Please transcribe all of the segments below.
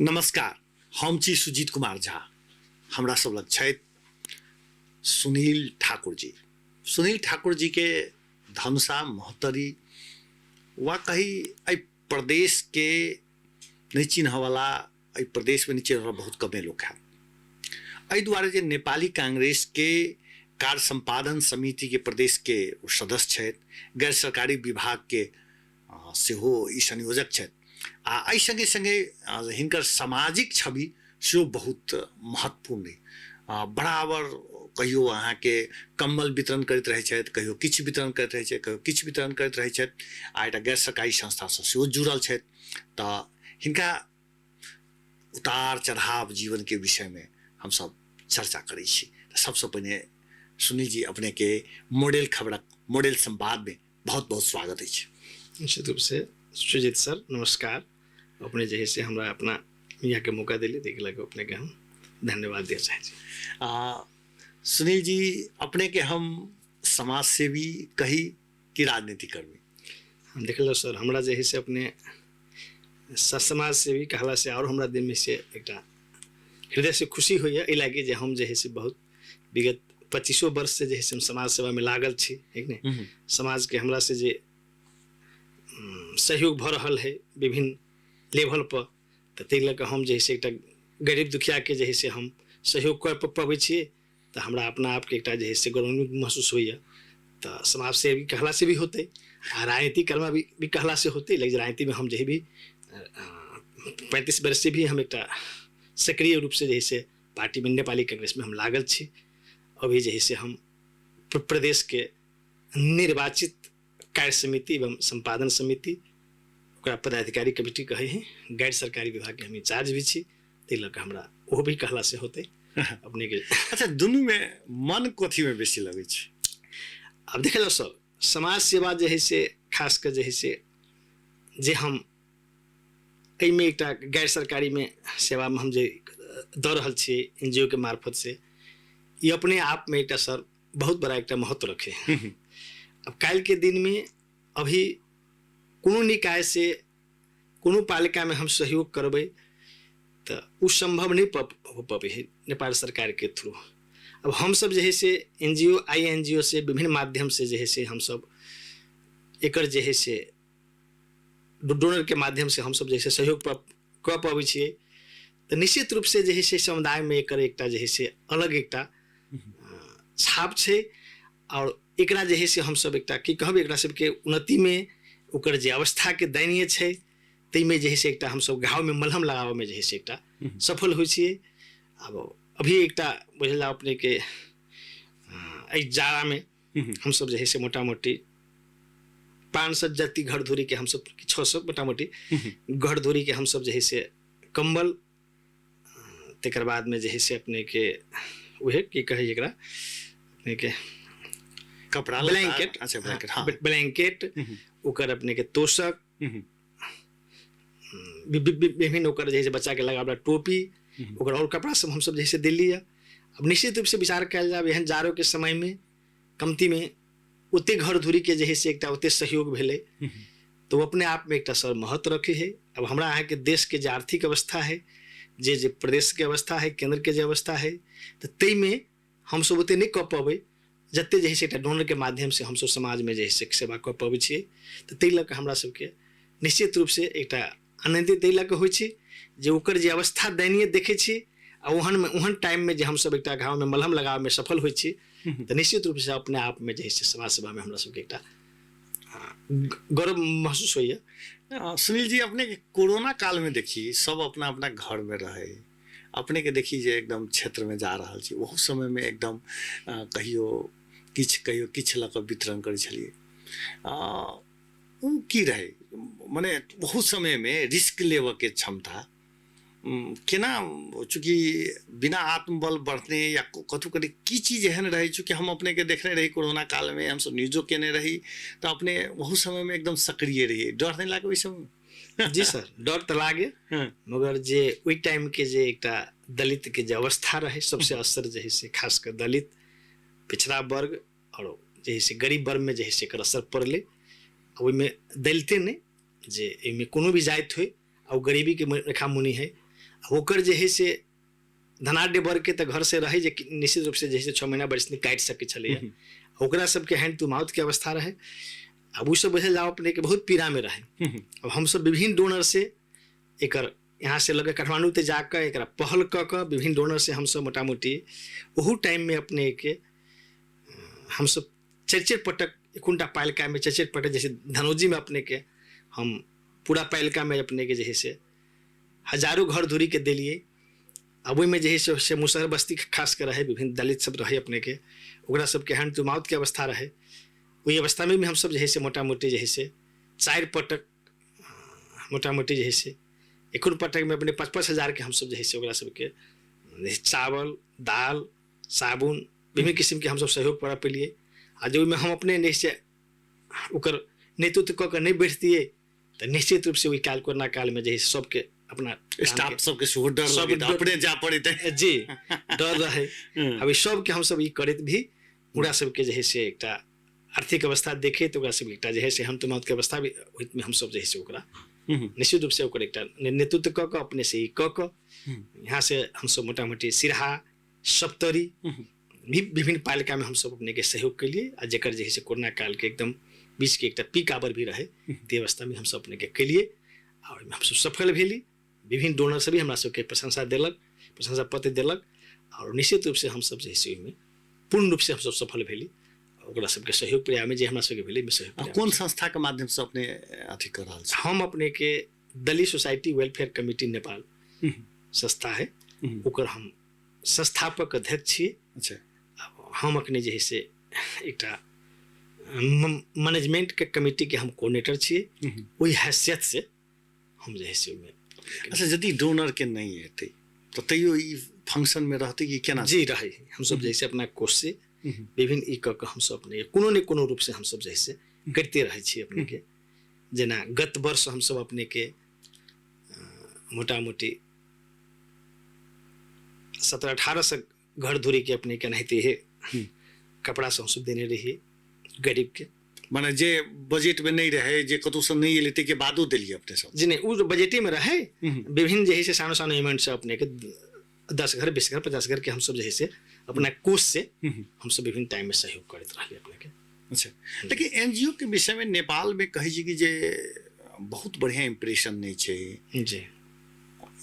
नमस्कार, हम छी सुजीत कुमार झा। हमरा सब लग छथि सुनील ठाकुर जी। सुनील ठाकुर जी के धनुषा महोत्तरी वा कही एहि प्रदेश के नहि चिन्हवला, एहि प्रदेशमे नहि चिन्हवला बहुत कमे लोक हैत। एहि दुआरे जे नेपाली कांग्रेस के कार्य सम्पादन समिति के प्रदेश के ओ सदस्य छथि, गैर सरकारी विभाग के सेहो ई संयोजक छथि आ एहि सङ्गे सङ्गे हिनकर सामाजिक छवि सेहो बहुत महत्वपूर्ण अइ। बराबर कहियो अहाँके कम्बल वितरण करैत रहै छथि, कहियो किछु वितरण करैत रहै छथि, कहियो किछु वितरण करैत रहै छथि आ एकटा गैर सरकारी संस्थासँ सेहो जुड़ल छथि। तऽ हिनका उतार चढ़ाव जीवनके विषयमे हमसब चर्चा करै छी। तऽ सबसँ पहिने सुनील जी, अपनेके मॉडल खबरक मॉडल संवादमे बहुत बहुत स्वागत अछि। निश्चित रूप से सुजीत सर नमस्कार। अपने जे है से हमरा अपना यहाँ के मौका दिली, देख लगे अपने के हम धन्यवाद दिया चाहे छी। सुनील जी, अपने के हम समाज सेवी कही कि राजनीति कर्मी? हम देख लो सर, हमरा जे है से अपने समाज सेवी कहला से और हमरा दिल में से एकटा हृदय से खुशी होइए, एहि लागी जे हम जे है से बहुत विगत 25 वर्ष से जे है से हम समाज सेवा में लागल छी, है कि नहीं? समाज के हमरा से जे सहयोग भऽ रहल है विभिन्न लेवल पर, तऽ ताहि लऽ कऽ हम जे है से एकटा गरीब दुखियाके जे है से हम सहयोग कर पबै छियै, तऽ हमरा अपना आपके एकटा जे है से गौरवान्वित महसूस होइए। तऽ समाज सेवी कहला से भी होतै आ राजनीति कर्मा भी कहला से होतै, लेकिन राजनीतिमे हम जे भी 35 वर्ष से भी हम एकटा सक्रिय रूप से जे है से पार्टी में नेपाली कांग्रेस में हम लागल छी। अभी जे है से हम प्रदेश के निर्वाचित कार्य समिति एवं संपादन समिति ओकरा पदाधिकारी कमिटी कहै है, गैर सरकारी विभाग के हम इंचार्ज भी छी, ताहि लऽ कऽ हमरा ओहो भी कहला से होतै अपने के। अच्छा, दुनू में मन कथी में बेसी लगै छै? आब देख लो सर, समाज सेवा जे है से खास कऽ जे है से जे हम एहिमे एकटा गैर सरकारीमे सेवामे हम जे दऽ रहल छियै एन जी ओ के मार्फत से, ई अपने आपमे एकटा सर बहुत बड़ा एकटा महत्व रखे है। अब काल्हिके दिनमे अभी कोनो निकाय से कोनो पालिकामे हम सहयोग करबै तऽ ओ सम्भव नहि हो पबै है नेपाल सरकारके थ्रू। अब हमसब जे है से N G O I N G ओ से विभिन्न माध्यम से जे है से हमसब एकर जे है से डोनरके माध्यमसँ हमसब जे है से सहयोग कऽ पबै छियै। तऽ निश्चित रूपसँ जे है से समुदायमे एकर एकटा जे है से अलग एकटा छाप छै आओर एकरा जे है से हमसब एकटा की कहब, एकरा सबके उन्नतिमे ओकर जे अवस्थाके दयनीय छै ताहिमे जे है से एकटा हमसब घावमे मलहम लगाबऽमे जे है से एकटा सफल होइ छियै। आब अभी एकटा बुझल जाउ अपनेके एहि जाड़ामे हमसब जे है से मोटा मोटी 500 जति घर धूरी के हमसब 600 मोटा मोटी घर धूरी के हमसब जे है से कम्बल, तकर बाद में जे है से अपने के उहे की कहै एकरा अपने के कपड़ा ब्लैंकेट, अच्छा ब्लैंकेट, हाँ। ब्लैंकेट, ओकर अपने के तोशक, विभिन्न ओकर जे है से बच्चा के लगावला टोपी, ओकर और कपड़ा सब हमसब जे है से दिल्ली है। अब निश्चित रूप से विचार कयल जाय एहन जाड़ो के समय में कमती में ओते घर धूरी के जे है से एकटा ओते सहयोग भेलै तो अपने आप में एकटा सर महत्व रखे है। अब हमरा अहाँके देश के जे आर्थिक अवस्था है, जे जे प्रदेश के अवस्था है, केंद्र के जे अवस्था है, तऽ ताहिमे हमसब ओते नहि कऽ पबै जते जे है से एकटा डोनर के माध्यम से हमसब समाज में जे है से सेवा कऽ पबै छियै। तऽ ताहि लऽ कऽ हमरा सबके निश्चित रूप से एकटा आनन्दित एहि लऽ कऽ होइ छी जे ओकर जे अवस्था दयनीय देखै छी आ ओहन ओहन टाइममे जे हमसब एकटा घावमे मलहम लगाबैमे सफल होइ छी तऽ निश्चित रूपसँ अपने आपमे जे है से समाज सेवामे हमरा सबके एकटा गौरव महसूस होइए। सुनील जी, अपने के कोरोना काल में देखी सब अपना अपना घर में रहे, अपने के देखी जे एकदम क्षेत्र में जा रहल छी, ओहू समय में एकदम कहियो किछु कहियो किछु लऽ कऽ वितरण करै छलियै। ओ की रहै, मने बहुत समयमे रिस्क लेबऽके क्षमता केना, चूँकि बिना आत्मबल बढ़ने या कथू करी की चीज एहन रहै? चूँकि हम अपनेके देखने रही कोरोना कालमे, हमसब न्यूजो केने रही, तऽ अपने ओहू समयमे एकदम सक्रिय रहियै, डर नहि लागै ओहि समयमे? जी सर, डर तऽ लागे, मगर जे ओहि टाइमके जे एकटा दलितके जे अवस्था रहै, सबसे असर जे है से खास कऽ दलित पिछड़ा वर्ग आओर जे है से गरीब वर्गमे जे है से एकर असर पड़लै। ओहिमे दलिते नहि, जे एहिमे कोनो भी जाति होइ आ ओ गरीबीके रेखा मुनि है, ओकर जे है से धनाढ्य वर्गके तऽ घरसँ रहै जे निश्चित रूपसँ जे है से 6 महीना बरस काटि सकै छलैए, ओकरा सबके हैंड टू माउथ के अवस्था रहै। आब ओ सब बुझल जाओ अपने के बहुत पीड़ामे रहै। अब हमसब विभिन्न डोनर से एकर यहाँ से लऽ के काठमांडू तक जाकऽ एकरा पहल कऽ कऽ विभिन्न डोनर से हमसब मोटामोटी ओहू टाइममे अपने के हमसब 4-4 पटक एकोटा पालिकामे 4-4 पटक, जैसे धनौजीमे अपने के हम पूरा पालिकामे अपने के जे है से हजारों घर दूरी के देलिए। अब ओहिमे जे है से मुसहर बस्ती खास कर रहे, विभिन्न दलित सब रहे अपने के, ओकरा सबके हैंड टू माउथ के अवस्था रहे। ओहि अवस्थामे भी हमसब जे है से मोटामोटी जे है से 4 पटक मोटामोटी जे है से 1 पटकमे अपने 5-5 हजार के हमसब जे है से ओकरा सबके चावल, दाल, साबुन विभिन्न किस्मके हमसब सहयोग करऽ पेलिए। आ जे ओहिमे हम अपने जे से ओकर नेतृत्व कऽ के नहि बैठतियै तऽ निश्चित रूपसँ ओहि काल कोरोना कालमे जे है सबके अपना स्टाफ सबके सेहो डर लगैत, अपने जा पड़ैत जी डर रहे। अभी सबके हमसब ई करैत भी पूरा सबके जे है से एकटा आर्थिक अवस्था देखे तऽ ओकरा सबके एकटा जे है से हम तो के अवस्था भी ओहिमे हमसब जे है से ओकरा निश्चित रूपसँ ओकर एकटा नेतृत्व कऽ कऽ अपने से ई कऽ कऽ यहाँ से हमसब मोटामोटी सिरहा, सप्तरी भी विभिन्न पालिकामे हमसब अपने के सहयोग केलिए। आ जकर जे है से कोरोना काल के एकदम बीच के एकटा पीक आवर भी रहे ते अवस्थामे हमसब अपने के केलिए आ ओहिमे हमसब सफल भेली। विभिन्न डोनर सब भी हमरा सबके प्रशंसा देलक, प्रशंसा पत्र देलक और निश्चित रूपसँ हमसब जे है से ओहिमे पूर्ण रूपसँ हमसब सफल भेली। ओकरा सबके सहयोग प्रयासमे जे हमरा सबके भेलै सहयोग। कोन संस्थाके माध्यमसँ अपने अथी कर रहल छी? हम अपने के दलित सोसाइटी वेलफेयर कमिटी नेपाल संस्था है, ओकर हम संस्थापक अध्यक्ष छी। अच्छा। हम अखने जे है से एकटा मैनेजमेंट के कमिटी के हम कोऑर्डिनेटर छियै, ओहि हैसियत से हम जे है से ओहिमे। अच्छा, यदि डोनर के नहि एतै तऽ तैयो ई फंक्शन में रहतै कि केना? जी रहै, हमसब जे है से अपना कोष से विभिन्न ई कऽ कऽ हमसब अपने कोनो ने कोनो रूप से हमसब जे है से करिते रहै छी अपने के। जेना गत वर्ष हमसब अपने के मोटामोटी 17-18 सौ घर धूरी के अपने के एनाहिते हे कपड़ा सब हमसब देने रहिए गरीब के। माने जे बजट में नहीं रहे, जे कतौ से नहीं एलै ताहिके बादो देलिए अपने सब? जी नहीं, उ बजटे में रहे। विभिन्न जे है से सानो सानो इवेंट से अपने के 10 घर, 20 घर, 50 घर के हमसब जे है से अपना कोष से हमसब विभिन्न टाइम में सहयोग करैत रहलिए अपने के। अच्छा, लेकिन एनजीओ के विषय में नेपाल में कहै छी कि जे बहुत बढ़िया इम्प्रेशन नहीं छै जी।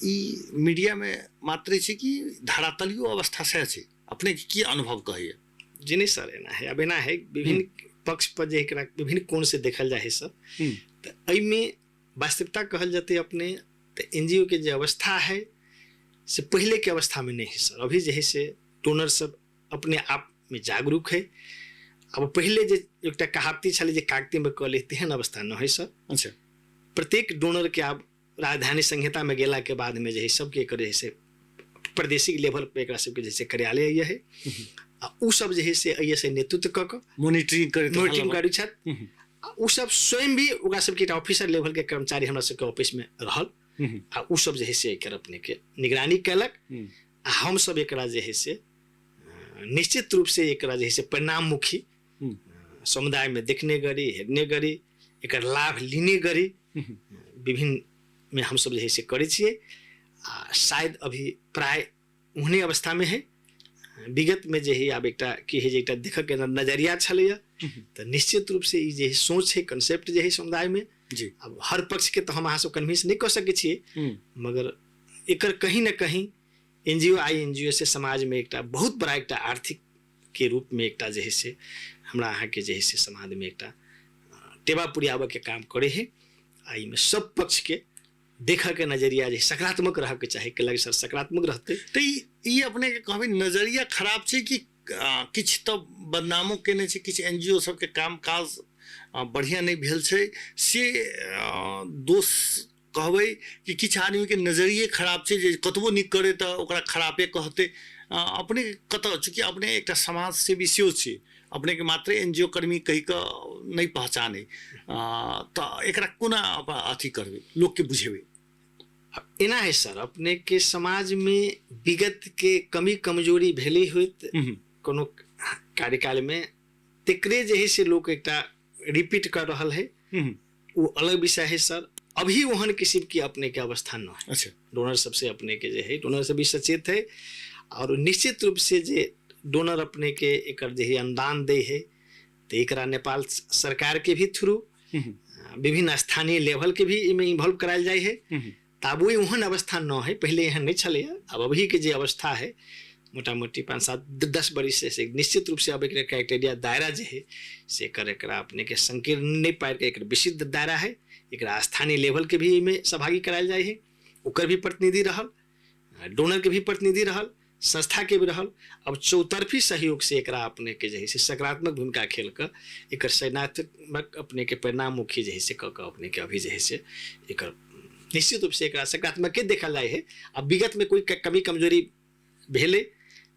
ई मीडिया में मात्र छै कि धरातलीय अवस्था से छै, अपने के की अनुभव कहैए? जी नहीं सर, एना है, अब एना है विभिन्न पक्ष पर जे एकरा विभिन्न कोण से देखल जाए है सर, तऽ एहिमे वास्तविकता कहल जेतै अपने तऽ एनजीओ के जे अवस्था है से पहले के अवस्था में नहीं है सर। अभी जे है से डोनर सब अपने आप में जागरूक है। अब पहले जे एकटा कहावती छलै जे कागती में कऽ ले, तेहन अवस्था न है सर। अच्छा। प्रत्येक डोनर के आब राजधानी संहिता में गेला के बाद में जे है सबके एकर जे है से प्रादेशिक लेवल पर एकरा सबके जे है से कार्यालय है आ उ सब जे है से एहि से नेतृत्व कऽ कऽ मोनिटरिंग करैत मोनिटरिंग करै छथि। आ उ सब स्वयं भी ओकरा सबके एकटा ऑफिसर लेवल के कर्मचारी हमरा सबके ऑफिस में रहल आ उ सब जे है से एकर अपने के निगरानी केलक। आ हम सब एकरा जे है से निश्चित रूप से एकरा जे है से परिणाममुखी समुदाय में देखने गरी, हेरने गरी, एकर लाभ लेने गरी विभिन्न में हम सब जे है से करै छियै। आ शायद अभी प्राय ओहने अवस्था में है। विगत में जे है आब एकटा की है जे एकटा देखऽ के नजरिया छलैया तऽ निश्चित रूप से ई जे है सोच है, कंसेप्ट जे है समुदाय में जी। अब हर पक्ष के तऽ हम अहाँ सब कन्विंस नहीं कऽ सकै छियै, मगर एकर कहीं न कहीं एनजीओ I NGO से समाज में एकटा बहुत बड़ा एकटा आर्थिक के रूप में एकटा जे है से हमरा अहाँके जे है से समाज में एकटा टेबा पुरियाबऽ के काम करे है। आ एहिमे सब पक्ष के देखऽ के नजरिया जे सकारात्मक रहऽ के चाही, के लगे सर सकारात्मक रहतै। तऽ ई अपने के कहबै नजरिया खराब छै कि किछु तऽ बदनामो केने छै, किछु एनजीओ सबके काम काज बढ़िया नहि भेल छै से दोष कहबै कि किछु आदमीके नजरिए खराब छै जे कतबो नीक करे तऽ ओकरा खरापे कहतै? अपने कतऽ, चूँकि अपने एकटा समाज सेवी सेहो छी, अपनेके मात्र एनजीओ कर्मी कहि कऽ नहि पहचानै, तऽ एकरा कोना अथी करबै, लोकके बुझेबै? एना है सर, अपने के समाज में विगत के कमी कमजोरी भेलै होइत कोनो कार्यकाल में, तेकरे जे है से लोक एकटा रिपीट कर रहल है, वो अलग विषय है सर। अभी ओहन किस्म की अपने के अवस्था न है। अच्छा। डोनर सबसे अपने के जे है डोनर सब भी सचेत है और निश्चित रूप से जे डोनर अपने के एकर जे है अनुदान दे है तो एकरा नेपाल सरकार के भी थ्रू विभिन्न स्थानीय लेवल के भी एहिमे इन्वॉल्व करायल जाइ है। तब वही ओहन अवस्था न है, पहले एहन नहीं छलै। अब अभी के जे अवस्था है मोटा मोटी 5 7 10 बरिस से निश्चित रूप से अब एक क्राइटेरिया दायरा जे है से एकर एकरा अपने के संकीर्ण नहीं पार के एक विशिष्ट दायरा है, एकरा स्थानीय लेवल के भी एहिमे सहभागी करायल जाइ है, ओकर भी प्रतिनिधि रहल, डोनर के भी प्रतिनिधि रहल, संस्था के भी रहल। अब चौतरफी सहयोग से एकरा अपने के जे है से सकारात्मक भूमिका खेल कऽ एकर सैनात्मक अपने के परिणाममुखी जे है से कऽ कऽ अपने के अभी जे है से एकर निश्चित रूप से एकरा सकारात्मक के देखल जाइ है। अब विगत में कोई कमी कमजोरी भेलै,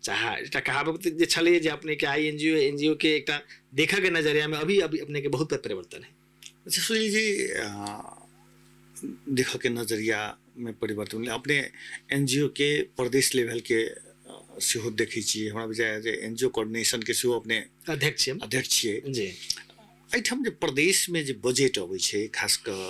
चाहे एकटा कहावत जे छलै जे अपने के I N G O N G ओ के एकटा देखऽ के नजरिया में अभी अभी अपने के बहुत परिवर्तन है। अच्छा सुनील जी, देखऽ के नजरिया में परिवर्तन भेलै, अपने एन जी ओ के प्रदेश लेवल के सेहो देखै छियै, हमरा बुझाइए जे एन जी ओ कोऑर्डिनेशन के सेहो अपने अध्यक्ष छियै। अध्यक्ष छियै जी। एहिठाम जे प्रदेशमे जे बजट अबै छै खास कऽ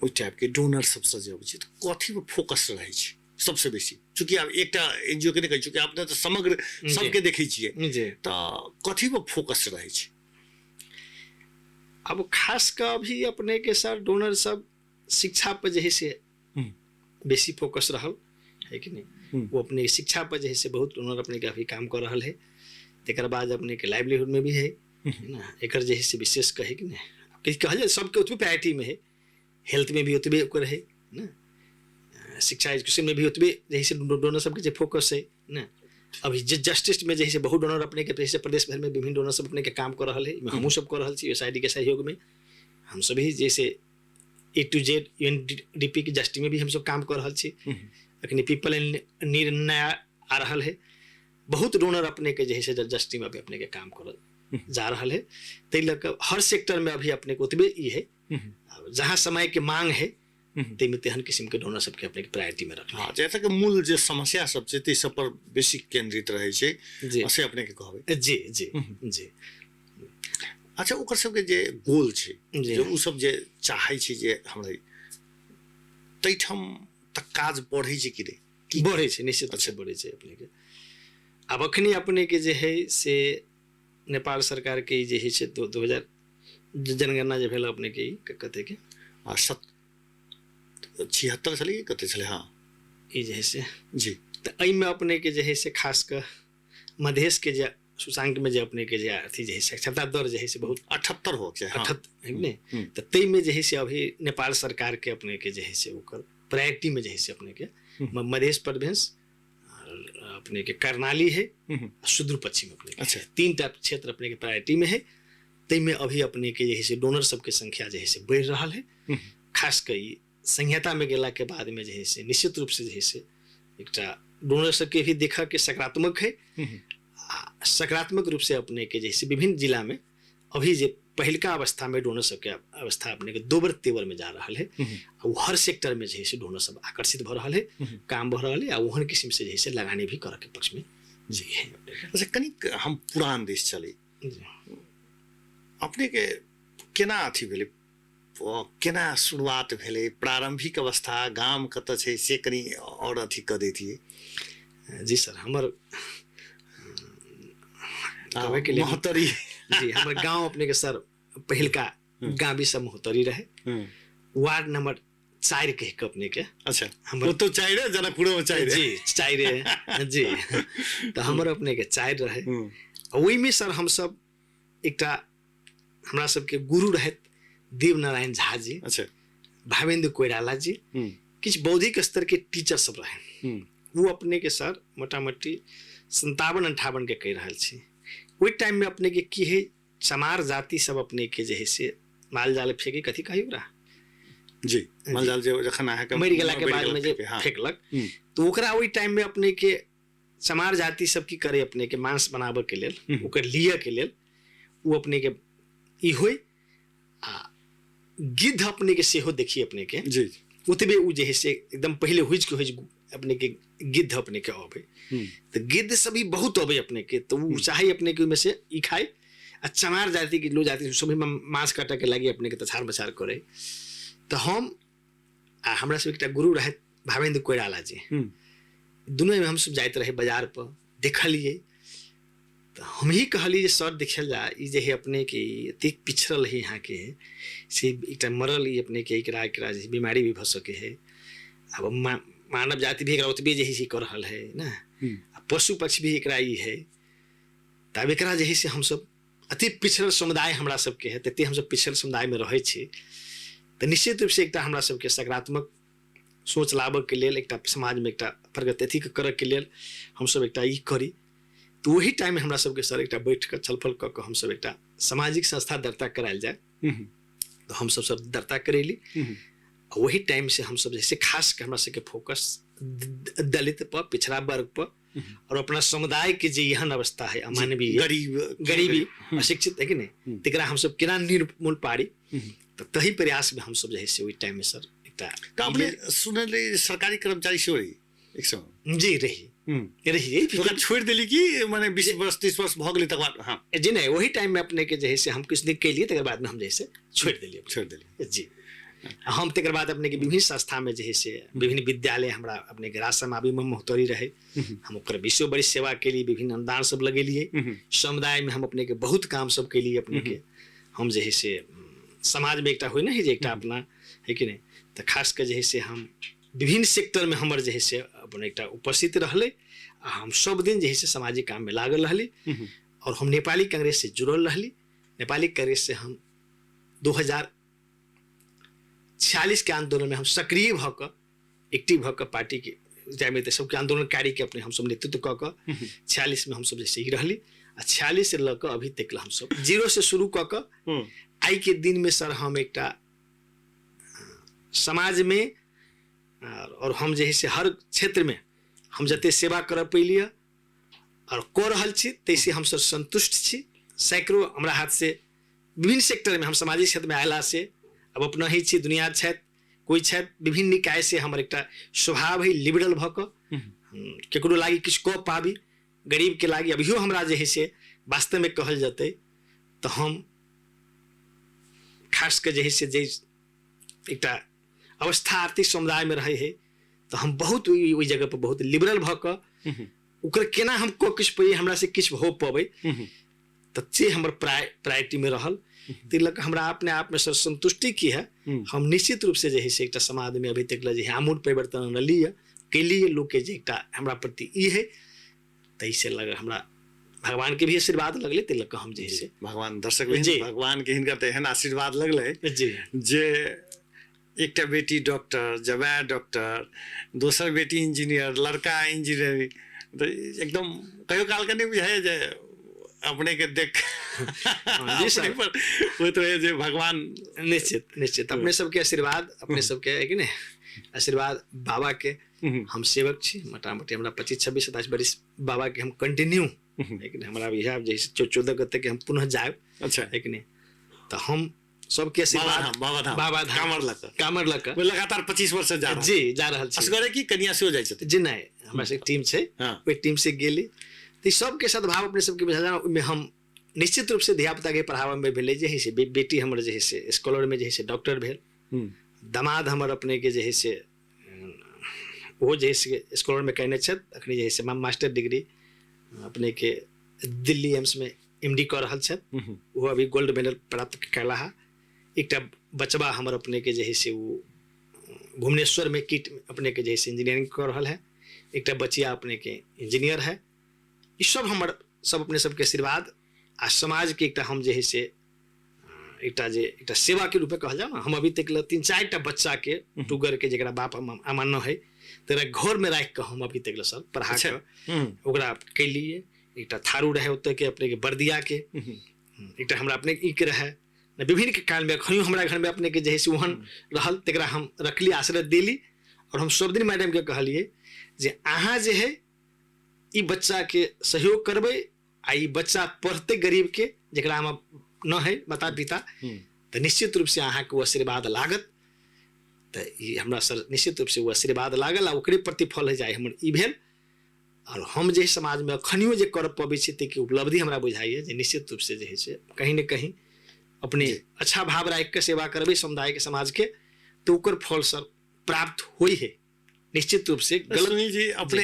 ओहि टाइपके डोनर सबसँ जे अबै छै तऽ कथीपर फोकस रहै छै सबसँ बेसी? चूँकि आब एकटा एन जी ओ के नहि कहै, चूँकि अपने तऽ समग्र सबके देखै छियै जी, तऽ कथीपर फोकस रहै छै? अब खास कऽ अभी अपने के सर डोनर सब शिक्षा पर जे है से बेसी फोकस रहल है कि नहीं, वो अपने शिक्षा पर जे है से बहुत डोनर अपने के अभी काम कर रहल है। तकर बाद अपने के लाइवलीहुड में भी है ना, एकर जे है से विशेष कहे कि नहीं कहल जाए सबके ओतबे प्रायोरिटी में है, हेल्थ में भी ओतबे ओकर है ना, शिक्षा एजुकेशन में भी ओतबे जे है से डोनर सबके जे फोकस है ना। अभी जस्टिस में जे है से बहुत डोनर अपने के जैसे प्रदेश भर में विभिन्न डोनर सब अपने के काम कर रहल है, हमहूँ सब कर रहल छी यूएसआईडी के सहयोग में, हम सब भी जैसे A to Z U N D P के जस्टिस में भी हम सब काम कर रहल छी। अखनी पीपल एंड नीड नया आ रहल है, बहुत डोनर अपने के जे है से जस्टिस में अभी अपने के काम कर जा रहल है। ताहि लऽ कऽ हर सेक्टर में अभी अपने के ओतबे ई है, जहाँ समय के मांग है ताहिमे तेहन किस्म के डोनर सबके अपने के प्रायोरिटी में रखना। हाँ, जैसे कि मूल जे समस्या सब छै ताहि सब पर बेसी केंद्रित रहै छै जी, से अपने के कहबै। जी जी जी। अच्छा, ओकर सबके जे गोल छै, जी, जे ओ सब जे चाहै छै जे हमरा ताहिठाम तक काज बढ़ै छै कि नहि? बढ़ै छै, निश्चित रूप से बढ़ै छै अपने के। आब अखनी अपने के जे है से नेपाल सरकार के जे है से 2000 जनगणना जे भेल अपने के कते के आ 76 छलै कते छलै? हाँ ई जे है से जी। तऽ एहिमे अपने के जे है से खास कऽ मधेश के जे सूचांक में जे अपने के जे अथी जे है साक्षरता दर जे है से बहुत 78 हो के, हाँ। 78 है ने, तऽ ताहिमे जे है से अभी नेपाल सरकार के अपने के जे है से ओकर प्रायोरिटी में जे है से अपने के मधेश प्रदेश अपने के कर्णाली है, सुदूर पश्चिम अपने के। अच्छा। 3 टा क्षेत्र अपने के प्रायोरिटी में है, ताहिमे अभी अपने के जे है से डोनर सबके संख्या जे है से बढ़ि रहल है। खास कऽ ई संहिता में गेला के बाद में जे है से निश्चित रूप से जे है से एकटा डोनर सबके भी देखऽ के सकारात्मक है, आ सकारात्मक रूप से अपने के जे है से विभिन्न जिला में अभी जे पहिलका अवस्था में डोनर सबके अवस्था अपने के दोबर तेवर में जा रहल है, आ हर सेक्टर में जे है से डोनर सब आकर्षित भऽ रहल है, काम भऽ रहल है, आ ओहन किस्म से जे है से लगानी भी करऽ के पक्ष में जी है। अच्छा, कनिक हम पुरान देश चली, अपने के केना अथी भेलै, केना शुरुआत भेलै, प्रारंभिक अवस्था गाम कतऽ छै से कनि आओर अथी कऽ दैतियै। जी सर, हमर कहबै के लेल महोत्तरी जी, हमर गाँव अपने के सर पहिलका गाँवी सब महोत्तरी रहे, वार्ड नंबर 4 कहि के अपने के। अच्छा, हमर ओ तो 4 जनकपुरो में 4 जी, 4 जी, तऽ हमर अपने के 4 रहे। ओहिमे सर हमसब एकटा हमरा सबके गुरु रहथि देवनारायण झा जी, अच्छा, भावेंद्र कोइराला जी, किछु बौद्धिक स्तर के टीचर सब रहे। वो अपने के सर मोटामोटी 57 58 के कहि रहल छी। ओहि टाइम में अपने के की है चमार जाति सब अपने के जे है से माल जाल फेंके कथी कही ओकरा जी, माल जाल जे जखन अहाँके मरि गेला के बाद में जे फेंकलक, तो ओकरा ओहि टाइम में अपने के चमार जाति सब की करे अपने के मांस बनाबऽ के लेल, ओकर लिअ के लेल ओ अपने के ई होइ। आ गिद्ध अपने के सेहो देखी अपने के जी, ओतबे ओ जे है से एकदम पहिले हुजि के हुजि अपने के गिद्ध अपने के अबै, तऽ गिद्ध सब भी बहुत अबै अपने के, तऽ ओ चाहे अपने के ओहिमे से ई खाइ। आ चमार जाति के लोग जाति सब भी मांस काटऽ के लागी अपने के तछार मछार करे। तऽ हम आ हमरा सब एकटा गुरु रहथि भावेंद्र कोइराला जी, दुनू हमसब जाइत रहे बाजार पर, देखलियै तऽ हम ही कहलियै जे सर देखल जा ई जे है अपने के एतेक पिछड़ल है यहाँ के, से एकटा मरल ई अपने के एकरा एकरा जे बीमारी भी भऽ सके है। अब मानव जाति भी एकरा ओतबे जे है से कऽ रहल है ने, आ पशु पक्षी भी एकरा ई है। तऽ आब एकरा जे है से हमसब अति पिछड़ल समुदाय हमरा सबके है, तते हमसब पिछड़ल समुदायमे रहै छी, तऽ निश्चित रूपसँ एकटा हमरा सबके सकारात्मक सोच लाबऽके लेल, एकटा समाजमे एकटा प्रगति अथी करऽके लेल हमसब एकटा ई करी। तऽ ओही टाइममे हमरा सबके सर एकटा बैठ कऽ छलफल कऽ कऽ हमसब एकटा सामाजिक संस्था दर्ता करायल जाय, तऽ हमसब सब दर्ता करेली। ओही टाइमसँ हमसब जे से खास कऽ हमरा सबके फोकस दलित पर, पिछड़ा वर्ग पर और अपना समुदाय के जे एहन अवस्था है अमानवीय, गरीबी, अशिक्षित है कि नहीं, तकरा हमसब केना निर्मूल पारी, तऽ तही प्रयास में हमसब जे है से ओहि टाइम में सर एकटा। अपने सुनली सरकारी कर्मचारी सेहो रही एक समय? जी रही, रही। ओकरा छोड़ि देली कि माने 20 वर्ष 30 वर्ष भऽ गेलै तकर बाद? हाँ जी नहीं, वही टाइम में अपने के जे है से हम किछु दिन केलिए, तकर बाद में हम जे है से छोड़ि देलियै। छोड़ि देलियै जी। हम तकर बाद अपने के विभिन्न संस्था में जे है से विभिन्न विद्यालय हमरा अपने के राजसमावी में महोत्तरी रहे, हम ओकर विश्व बड़ी सेवा के लिए विभिन्न अनुदान सब लगेलिए। समुदाय में हम अपने के बहुत काम सब केलिए। अपने के हम जे है से समाज में एकटा होइ ने है जे एकटा अपना है कि नहीं, तऽ खास कऽ जे है से हम विभिन्न सेक्टर में हमर जे है से अपन एकटा उपस्थित रहलै आ हम सब दिन जे है से सामाजिक काम में लागल रहली। और हम नेपाली कांग्रेस से जुड़ल रहली। नेपाली कांग्रेस से हम 2046 के आंदोलन में हम सक्रिय भऽ कऽ एक्टिव भऽ कऽ पार्टी के जाहिमे तऽ सबके आंदोलनकारी के अपने हमसब नेतृत्व कऽ कऽ 46 में हमसब जे सही रहली। आ 46 से लऽ कऽ अभी तक हमसब जीरो से शुरू कऽ कऽ आइ के दिन में सर हम एकटा समाज में और हम जे है से हर क्षेत्र में हम जते सेवा करऽ पैलियै और कऽ रहल छी ताहिसँ हमसब संतुष्ट छी। सैकड़ों हमरा हाथ से विभिन्न सेक्टर में हम सामाजिक क्षेत्र में अयला से अब अपना ही छी, दुनिया छथि, कोइ छथि, विभिन्न निकाय से हमर एकटा स्वभाव है लिबरल भऽ कऽ केकरो लागि किछु कऽ पाबी, गरीब के लागि। अभियो हमरा जे है से वास्तवमे कहल जेतै तऽ हम खास कऽ जे है से जे एकटा अवस्था आर्थिक समुदायमे रहै है तऽ हम बहुत ओहि जगह पर बहुत लिबरल भऽ कऽ ओकर केना हम कऽ किछु पइए, हमरा से किछु हो पबै, तऽ से हमर प्रायोरिटीमे रहल। ताहि लऽ कऽ हमरा अपने आपमे सर संतुष्टि की है। हम निश्चित रूप से जे है से एकटा समाजमे अभी तक जे है आमूल परिवर्तन अनलियै केलियै, लोकके जे एकटा हमरा प्रति ई है, ताहिसँ लग हमरा भगवान के भी आशीर्वाद लगलै, ताहि लऽ कऽ हम जे है से भगवान दर्शक जी भगवान के हिनकर तऽ एहन आशीर्वाद लगलै जी जे एकटा बेटी डॉक्टर, जमाय डॉक्टर, दोसर बेटी इंजीनियर, लड़का इंजीनियर, तऽ एकदम कहियो कालके नहि बुझाइए जे अपने के देख जी सर। पर होइत रहे जे भगवान। निश्चित निश्चित, अपने सबके आशीर्वाद, अपने सबके है कि नहीं आशीर्वाद बाबा के हम सेवक छी। मोटामोटी हमरा 25 26 27 बरिस बाबा के हम कंटिन्यू है कि नहीं, हमरा इएह जे 14 गते के हम पुनः जायब। अच्छा है कि नहीं, तऽ हम सबके आशीर्वाद बाबा धाम, बाबा धाम कामर लऽ कऽ, कामर लऽ कऽ लगातार 25 वर्ष से जा रहल जी जा रहल छी। असगरे की कनिया सेहो जाइ छथिन? जी नहीं, हमरा सबके टीम छै, ओहि टीम से गेली तऽ सबके सद्भाव अपने सबके बुझा ओहिमे हम निश्चित रूप से धियापुता के पढ़ाबऽमे भेलै जे है से बेटी हमर जे है से स्कॉलर में जे है से डॉक्टर भेल, दामाद हमर अपने के जे है से ओहो जे है से स्कॉलर में कयने छथि, अखनी जे है से मास्टर डिग्री अपने के दिल्ली एम्स में एम डी कऽ रहल छथि, ओहो अभी गोल्ड मेडल प्राप्त कयला है। एकटा बचबा हमर अपने के जे है से ओ भुवनेश्वर में किट अपने के जे है से इंजीनियरिंग कऽ रहल है, एकटा बचिया अपने के इंजीनियर है। ई सब हमर सब अपने सबके आशीर्वाद आ समाज के एकटा हम जे है से एकटा जे एकटा सेवा के रूपे कहल जाए ना, हम अभी तक 3-4 टा बच्चा के टुगर के जकरा बाप हम अमान्य है तकरा घर में राखि कऽ हम अभी तक सर पढ़ा कऽ ओकरा केलिए। एकटा थारू रहे ओतऽ के अपने के बर्दिया के, एकटा हमरा अपने ई के रहे, विभिन्न के काल में अखनियो हमरा घर में अपने के जे है से ओहन रहल, तकरा हम रखली, आश्रय देली। और हम सब दिन मैडम के कहलिए जे अहाँ जे है ई बच्चा के सहयोग करबै आ ई बच्चा पढ़तै गरीब के जकरा हम न है माता पिता, तऽ निश्चित रूप से अहाँके ओ आशीर्वाद लागत। तऽ ई हमरा सर निश्चित रूप से ओ आशीर्वाद लागल आ ओकरे प्रतिफल है जाय हमर ई भेल। और हम जे समाजमे अखनियो जे कर पबै छी ताहिके उपलब्धि हमरा बुझाइए जे निश्चित रूप से जे है से कहीं ने कहीं अपने अच्छा भाव राखि कऽ सेवा करबै समुदायके समाजके, तऽ ओकर फल सर प्राप्त होइ है निश्चित रूप से। गलत सुनील जी, अपने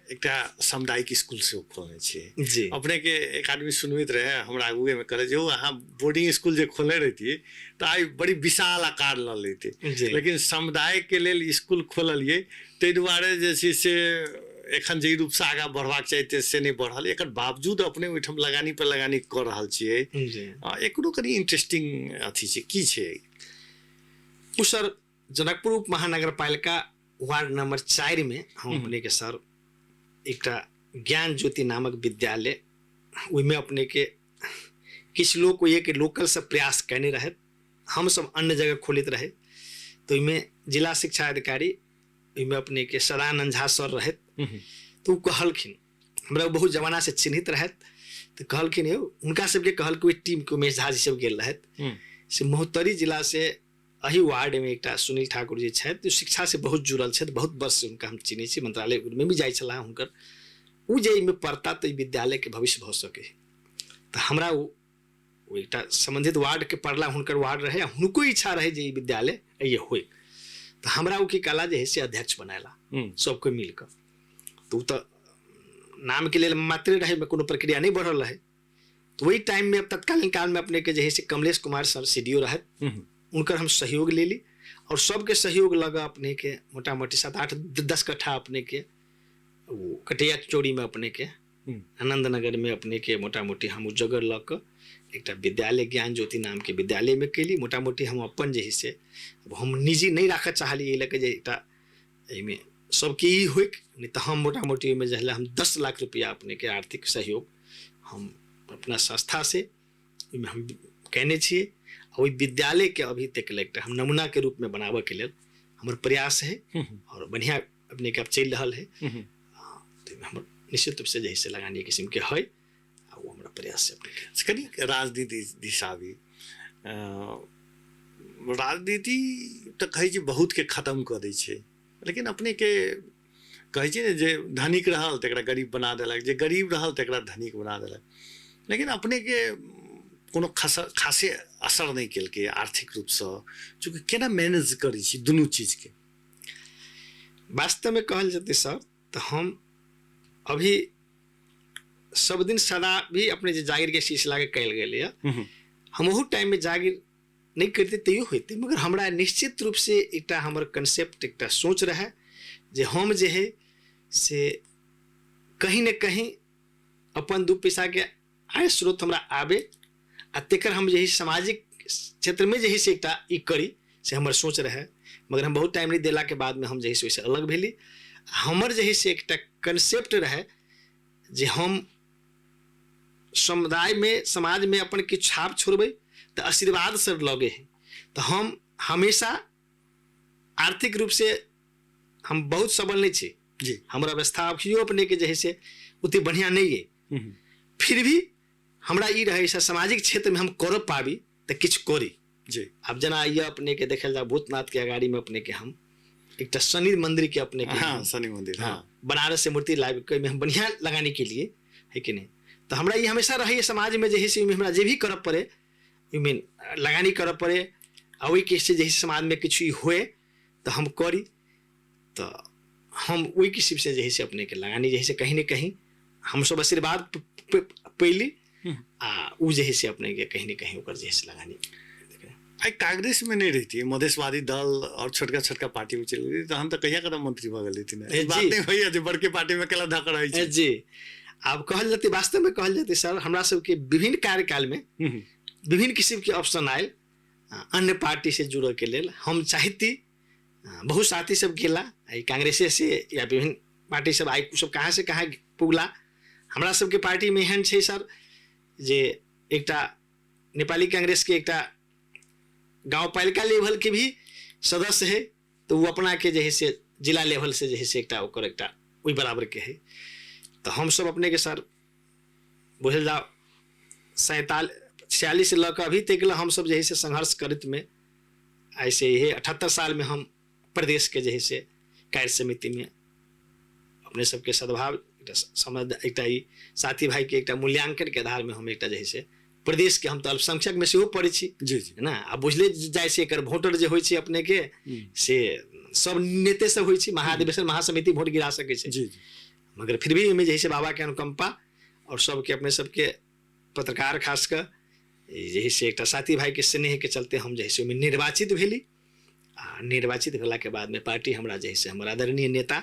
एकटा सामुदायिक स्कूल सेहो खोलने छियै। जी। अपने के एक आदमी सुनबैत रहे हमरा आगुए में, कहले जे अहाँ बोर्डिंग स्कूल जे खोलने रहितियै तऽ आइ बड़ी विशाल आकार लऽ लैते, लेकिन समुदाय के लेल स्कूल खोललियै ताहि दुआरे जे छै से एखन जाहि रूपसँ आगाँ बढ़बाक चाही से नहि बढ़ल। एकर बावजूद अपने ओहिठाम लगानी पर लगानी कऽ रहल छियै। एकरो कनि इंटरेस्टिंग अथी छै, की छै ओ सर? जनकपुर उप महानगरपालिका वार्ड नंबर 4 में हम अपने के सर एकटा ज्ञान ज्योति नामक विद्यालय, ओहिमे अपने के किछु लोक ओहिके लोकल से प्रयास कयने रहथि, हमसब अन्य जगह खोलैत रहे। तऽ ओहिमे जिला शिक्षा अधिकारी ओहिमे अपने के सदानंद झा सर रहथि, तऽ ओ कहलखिन, हमरा बहुत जमाना से चिन्हित रहथि, तऽ कहलखिन यौ हुनका सबके कहलकै ओहि टीमके उमेश झा जी सब गेल रहथि से महोत्तरी जिला से एहि वार्डमे एकटा सुनील ठाकुर जी छथि, शिक्षा से बहुत जुड़ल छथि, बहुत वर्ष से हुनका हम चिन्है छी, मंत्रालयमे भी जाइ छलाह हुनकर, ओ जे एहिमे पढ़ता तऽ विद्यालयके भविष्य भऽ सकै। तऽ हमरा ओ एकटा सम्बन्धित वार्डके पढ़ला, हुनकर वार्ड रहै, हुनको इच्छा रहै जे ई विद्यालय एहि होइ, तऽ हमरा ओ की कहला जे है से अध्यक्ष बनायला सबके मिल कऽ। तऽ ओ तऽ नामके लेल मात्रे रहै, कोनो प्रक्रिया नहि बढ़ल रहै। तऽ ओहि टाइममे तत्कालीन कालमे अपनेके जे है से Kamlesh Kumar sir C D O रहथि, हुनकर हम सहयोग लेली और सबके सहयोग लगा अपने के मोटा मोटी 7 8 10 कट्ठा अपने के वो कटिया चौरी में अपने के आनंद नगर में अपने के मोटा मोटी हम उ जगह लऽ कऽ एकटा विद्यालय ज्ञान ज्योति नाम के विद्यालय में कैली। मोटा मोटी हम अपन जे है से हम निजी नहीं राखऽ चाहली, एहि लऽ कऽ जे एकटा एहिमे सबके ई होइक, नहीं तऽ हम मोटा मोटी ओहिमे जे हम 10 लाख रुपया अपने के आर्थिक सहयोग हम अपना संस्था से ओहिमे हम कयने छियै। ओहि विद्यालय के अभी तक एकटा हम नमूना के रूप में बनाबऽ के लेल हमर प्रयास है और बढ़िया अपने के अब चलि रहल है। तो हमर निश्चित रूप से जे है लगानी किस्म के है आ वो हमरा प्रयास है अपने के। कनि राजनीति दिशा भी, राजनीति तऽ कहै छै बहुत के खत्म कऽ दै छै, लेकिन अपने के कहै छै ने जे धनिक रहल तकरा गरीब बना देलक, जे गरीब रहल तकरा धनिक बना देलक, लेकिन अपने के कोनो खासे असर नहि केलकै आर्थिक रूपसँ, चूँकि केना मैनेज करै छी दुनू चीजके? वास्तवमे कहल जेतै सर तऽ हम अभी सब दिन सदा भी अपने जे जागीरके सिलसिलाके कयल गेलैए, हम ओहू टाइममे जागीर नहि करितै तैयो होइतै, मगर हमरा निश्चित रूपसँ एकटा हमर कंसेप्ट एकटा सोच रहै जे हम जे है से कहीं ने कहीं अपन 2 पैसाके आय स्रोत हमरा आबे आ तेकर हम जे है सामाजिक क्षेत्रमे जे है से एकटा ई करी, से हमर सोच रहै। मगर हम बहुत टाइम नहि देलाके बादमे हम जे है से ओहिसँ अलग भेली। हमर जे है से एकटा कंसेप्ट रहै जे हम समुदायमे समाजमे अपन किछु छाप छोड़बै तऽ आशीर्वाद सर लगे है, तऽ हम हमेशा आर्थिक रूपसँ हम बहुत सबल नहि छी जी, हमर अवस्था अभियो अपने के जे है से ओते बढ़िया नहीं है, फिर भी हमरा ई रहे से सामाजिक क्षेत्र में हम कर पाबी तऽ किछु करी जी। अब जना ये अपने के देखल जाए भूतनाथ के अगाड़ी में अपने के हम एकटा शनि मंदिर के अपने के हाँ, शनि मंदिर, हाँ, बनारस से मूर्ति लाबि के हम बढ़िया लगाने के लिए है कि नहीं। तो हमरा ई हमेशा रहे समाज में जे है से हमरा जे भी करऽ पड़े ओहिमे लगानी करऽ पड़े आ ओहिके से जे समाज में किछु ई होए तऽ हम करी, तऽ हम ओहि किस्म से जे है से अपने के लगानी जे है से कहीं ने कहीं हम सब आशीर्वाद पैली आ उ जे है से अपने के कहीं ने कहीं ओकर जे है से लगानी। आइ कांग्रेस में नहीं रहती मधेशवादी दल और छोटका छोटका पार्टी में चलि गेली तहन तऽ कहिया कदम मंत्री भऽ गेल रहती ने, बात नहीं होइया जे बड़के पार्टी में केला धक रहै छै जी। आब कहल जेतै वास्तव में कहल जेतै सर हमरा सबके विभिन्न कार्यकाल में विभिन्न किस्म के ऑप्शन आयल अन्य पार्टी से जुड़ऽ के लेल। हम चाहती बहुत साथी सब गेला कांग्रेसे से या विभिन्न पार्टी सब आइ सब कहाँ से कहाँ पुगला। हमरा सबके पार्टी में एहन छै सर जे एकटा नेपाली कांग्रेस के एकटा गाँवपालिका लेवल के भी सदस्य है तो वो अपना के जे है से जिला लेवल से जे है से एकटा ओकर एकटा ओहि बराबर के है। तो हम सब अपने के सर बुझल जाओ 47 46 लऽ कऽ अभी तक हम सब जे है से संघर्ष करैत में ऐसे ही 78 साल में हम प्रदेश के जे है से कार्य समिति में अपने सबके सद्भाव एकटा समझ एकटा ई साथी भाई के एकटा मूल्यांकन के आधार में हम एकटा जे है से प्रदेश के हम तऽ अल्पसंख्यक में सेहो पड़ै छी। जी जी। है ना? आ बुझले जाइ छै एकर वोटर जे होइ छै अपने के से सब नेते सब होइ छै, महाधिवेशन महासमिति वोट गिरा सकै छै। जी जी। मगर फिर भी एहिमे जे है से बाबा के अनुकंपा और सबके अपने सबके पत्रकार खास कऽ जे है से एकटा साथी भाई के स्नेह के चलते हम जे है से ओहिमे निर्वाचित भेली। आ निर्वाचित भेला के बाद में पार्टी हमरा जे है से हमर आदरणीय नेता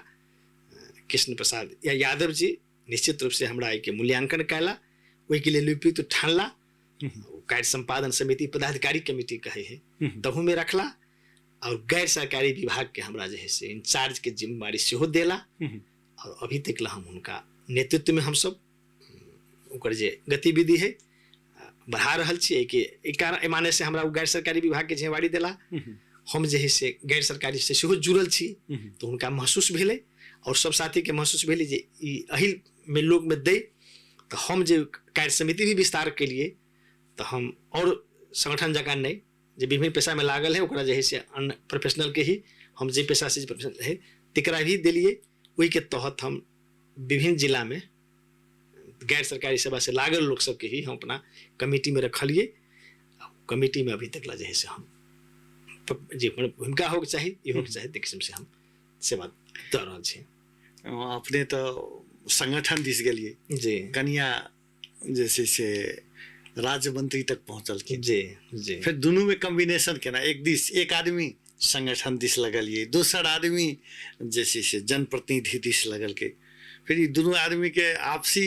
कृष्ण प्रसाद या यादव जी निश्चित रूप से हमरा एहिके मूल्यांकन कयला, ओहिके लेल उपयुक्त ठानला। कार्य संपादन समिति पदाधिकारी कमिटी कहै है तहूमे रखला और गैर सरकारी विभाग के हमरा जे है से इंचार्ज के जिम्मेवारी सेहो देला। और अभी तक ला हम हुनका नेतृत्व में हमसब ओकर जे गतिविधि है बढ़ा रहल छी। एहिके एहि कारण एहि माने से हमरा ओ गैर सरकारी विभाग के जिम्मेवारी देला। हम जे है से गैर सरकारी से सेहो जुड़ल छी तऽ हुनका महसूस भेलै और सब साथी के महसूस भेलै जे ई एहि में लोग में दै। तऽ हम जे कार्य समिति भी विस्तार केलिए तऽ हम और संगठन जकाँ नहि जे विभिन्न पेशा में लागल है ओकरा जे है से अन्य प्रोफेशनल के ही हम जे पेशा से प्रोफेशनल है तकरा भी देलिए। ओहिके तहत हम विभिन्न जिला में गैर सरकारी सेवा से लागल लोक सबके ही हम अपना कमिटी में रखलिए। कमिटी में अभी तक ला जे है से हम जे भूमिका होके चाही ई होके चाही, ताहि किस्म से हम सेवा दऽ रहल छी। अपने तऽ संगठन दिस गेलिए जी, कनिया जे छै से राज्य मंत्री तक पहुँचलखिन। जी जी। फिर दुनू में कॉम्बिनेशन केना, एक दिस एक आदमी संगठन दिस लगलिए, दोसर आदमी जे छै से जनप्रतिनिधि दिस लगलकै, फिर ई दुनू आदमी के आपसी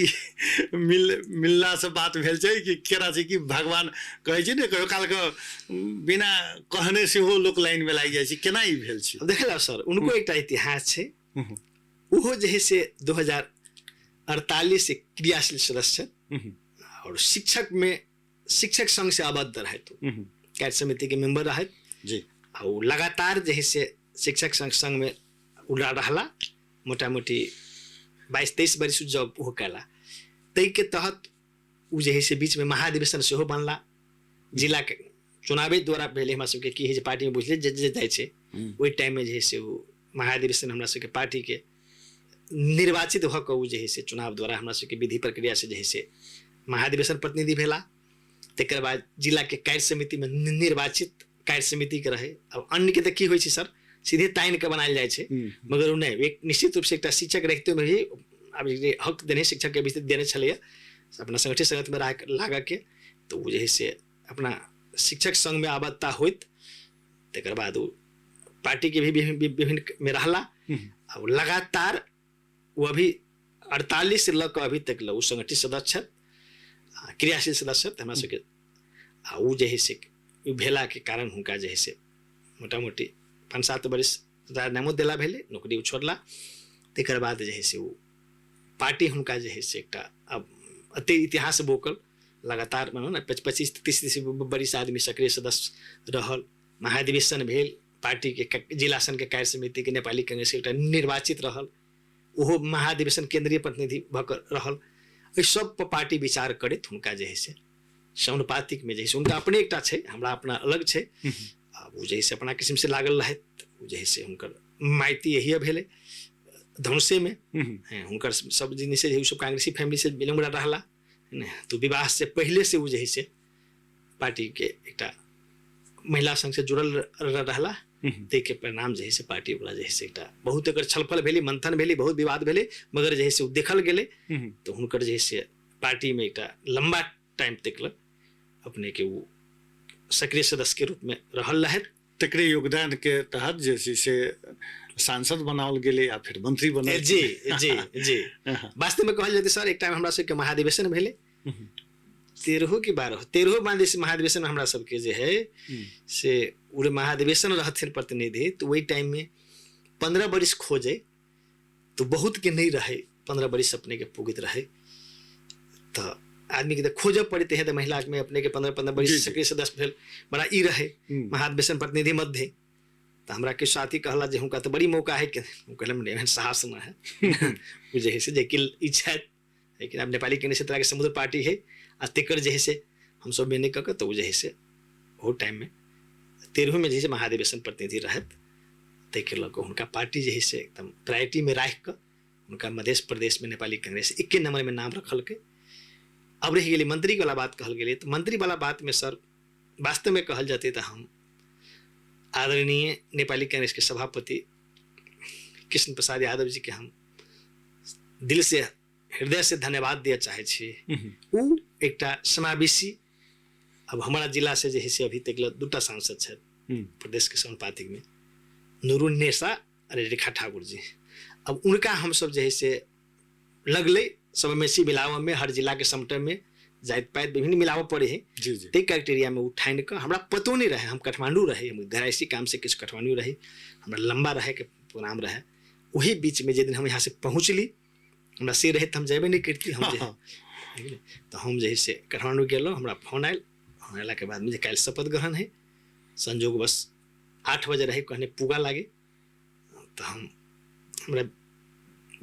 मिलला से बात भेल छै कि केना छै कि भगवान कहै छै ने कहियो काल के बिना कहने सेहो लोक लाइन में लागि जाइ छै, केना ई भेल छै? देखल सर, उनको एकटा इतिहास छै। ओहो जे है से 2048 से क्रियाशील सदस्य और शिक्षक में शिक्षक संघ से आबद्ध रहत, कार्य समिति के मेंबर रहत जी। आ ओ लगातार जे है से शिक्षक संघ संग में उड़ा रहला, मोटा मोटी 22-23 बरिस जॉब ओहो कयला। ताहिके तहत ओ जे है से बीचमे महाधिवेशन सेहो बनला, जिला के चुनावे द्वारा भेलै। हमरा सबके की है जे पार्टीमे बुझले जे जे जाइ छै ओहि टाइममे जे है से ओ महाधिवेशन हमरा सबके पार्टीके निर्वाचित भऽ कऽ ओ जे है से चुनाव द्वारा हमरा सबके विधि प्रक्रिया से जे है से महाधिवेशन प्रतिनिधि भेला। तकर बाद जिलाके कार्य समितिमे निर्वाचित कार्य समितिके रहै। अब अन्यके तऽ की होइ छै सर, सीधे तानि के बनायल जाइ छै, मगर ओ नहि, एक निश्चित रूप से एकटा शिक्षक रहिते में भी आब जे हक देने शिक्षक के भी देने छलैया अपना संगठित संगठन में लागऽ के, तऽ ओ जे है से अपना शिक्षक संघ में आबद्धता होइत तकर बाद ओ पार्टी के भी विभिन्न में रहला। आ लगातार वो अभी 48 से लऽ कऽ अभी तक ल ओ संगठित सदस्य क्रियाशील सदस्य हमरा सबके। आ ओ जे है से भेला के कारण हुनका जे है से मोटा मोटी 5-7 बरिस राजीनामो देला भेलै, नौकरी ओ छोड़ला। तकर बाद जे है से ओ पार्टी हुनका जे है से एकटा अब अते इतिहास बोकल लगातार मानू ने 25-30 बरिस आदमी सक्रिय सदस्य रहल। महाधिवेशन भेल पार्टी के जिला संघ के कार्य समिति के नेपाली कांग्रेस के एकटा निर्वाचित रहल, ओहो महाधिवेशन केंद्रीय प्रतिनिधि भऽ कऽ रहल। एहि सब पर पार्टी विचार करैत हुनका जे है से समानुपातिक में जे है से हुनका अपने एकटा छै, हमरा अपना अलग छै। आ ओ जे है से अपना किस्म से लागल रहथि, ओ जे है से हुनकर माइती यही भेलै धनुषे में। हुनकर सब जिनिस जे सब कांग्रेसी फैमिली से बिलोंग रहला ने, तो विवाह से पहले से ओ जे है से पार्टी के एकटा महिला संघ से जुड़ल रहला। ताहिके परिणाम जे है से पार्टी ओकरा जे है से एकटा बहुत एकर छलफल भेलै, मंथन भेलै, बहुत विवाद भेलै, मगर जे है से ओ देखल गेलै। तऽ हुनकर जे है से पार्टी में एकटा लंबा टाइम तक अपने के ओ सक्रिय सदस्य के रूप में रहल रहथि। तकरे योगदान के तहत जे छै से सांसद बनाओल गेलै आ फिर मंत्री बनल। जी जी जी। वास्तव में कहल जेतै सर, एक टाइम हमरा सबके महाधिवेशन भेलै 13 कि 12 13 महाधिवेशन हमरा सबके जे है से ओ महाधिवेशन रहथिन प्रतिनिधि, तो ओहि टाइम में 15 बरिस खोजे तो बहुत के नहीं रहे, 15 बरिस अपने के पुगित रहे तो आदमी के तो खोजऽ पड़ते है। तो महिला में अपने के 15-15 बरिस सक्रिय सदस्य भेल बड़ा ई रहे महाधिवेशन प्रतिनिधि मध्य। तो हमरा के साथी कहला जे हुनका तो बड़ी मौका है कि हम कहलम नहीं, एहन साहस न है। ओ जे है से जे कि इच्छा है, लेकिन अब नेपाली कांग्रेस तरह के समुद्र पार्टी है आ तेकर जे है से हम सब मेने कऽ के तो ओ जे है से ओहो टाइम में 13 में जे है से महाधिवेशन प्रतिनिधि रहत। ताहिके लऽ कऽ हुनका पार्टी जे है से एकदम प्रायोरिटी में राखि कऽ हुनका मध्य प्रदेश में नेपाली कांग्रेस एके नंबर में नाम रखलकै। अब रहि गेलै मंत्रीवला बात कहल गेलै, तऽ मंत्रीवला बातमे सर वास्तवमे कहल जेतै तऽ हम आदरणीय नेपाली कांग्रेसके सभापति कृष्ण प्रसाद यादव जी के हम दिल से हृदय से धन्यवाद दिअ चाहै छी। ओ एकटा समावेशी, अब हमारा जिला से जे है से अभी तक दूटा सांसद छथि प्रदेश के समानुपातिक में, नूरुन नेसा और रेखा ठाकुर जी। अब उनका हम सब जे है से लगलै समावेशी मिलावऽ में, हर जिला के समटय में जाति पाति विभिन्न मिलावऽ पड़े है, ताहि क्राइटेरिया में ठानि कऽ हमरा पतो नहीं रहे, हम काठमांडू रहे, हम घरायसी काम से किछु काठमांडू रही, हमरा लम्बा रहे के प्रोग्राम रहे। वही बीच में जे दिन हम यहाँ से पहुँचली, हमरा से रहे तऽ हम जेबे नहीं करती, हम जे तऽ हम जे है से काठमांडू गेलहुँ, हमरा फोन आयल, फोन अयलाके बादमे जे काल्हि शपथ ग्रहण है, संजोग बस 8 बजे रहे, कहने पूगा लागे, तऽ हम हमरा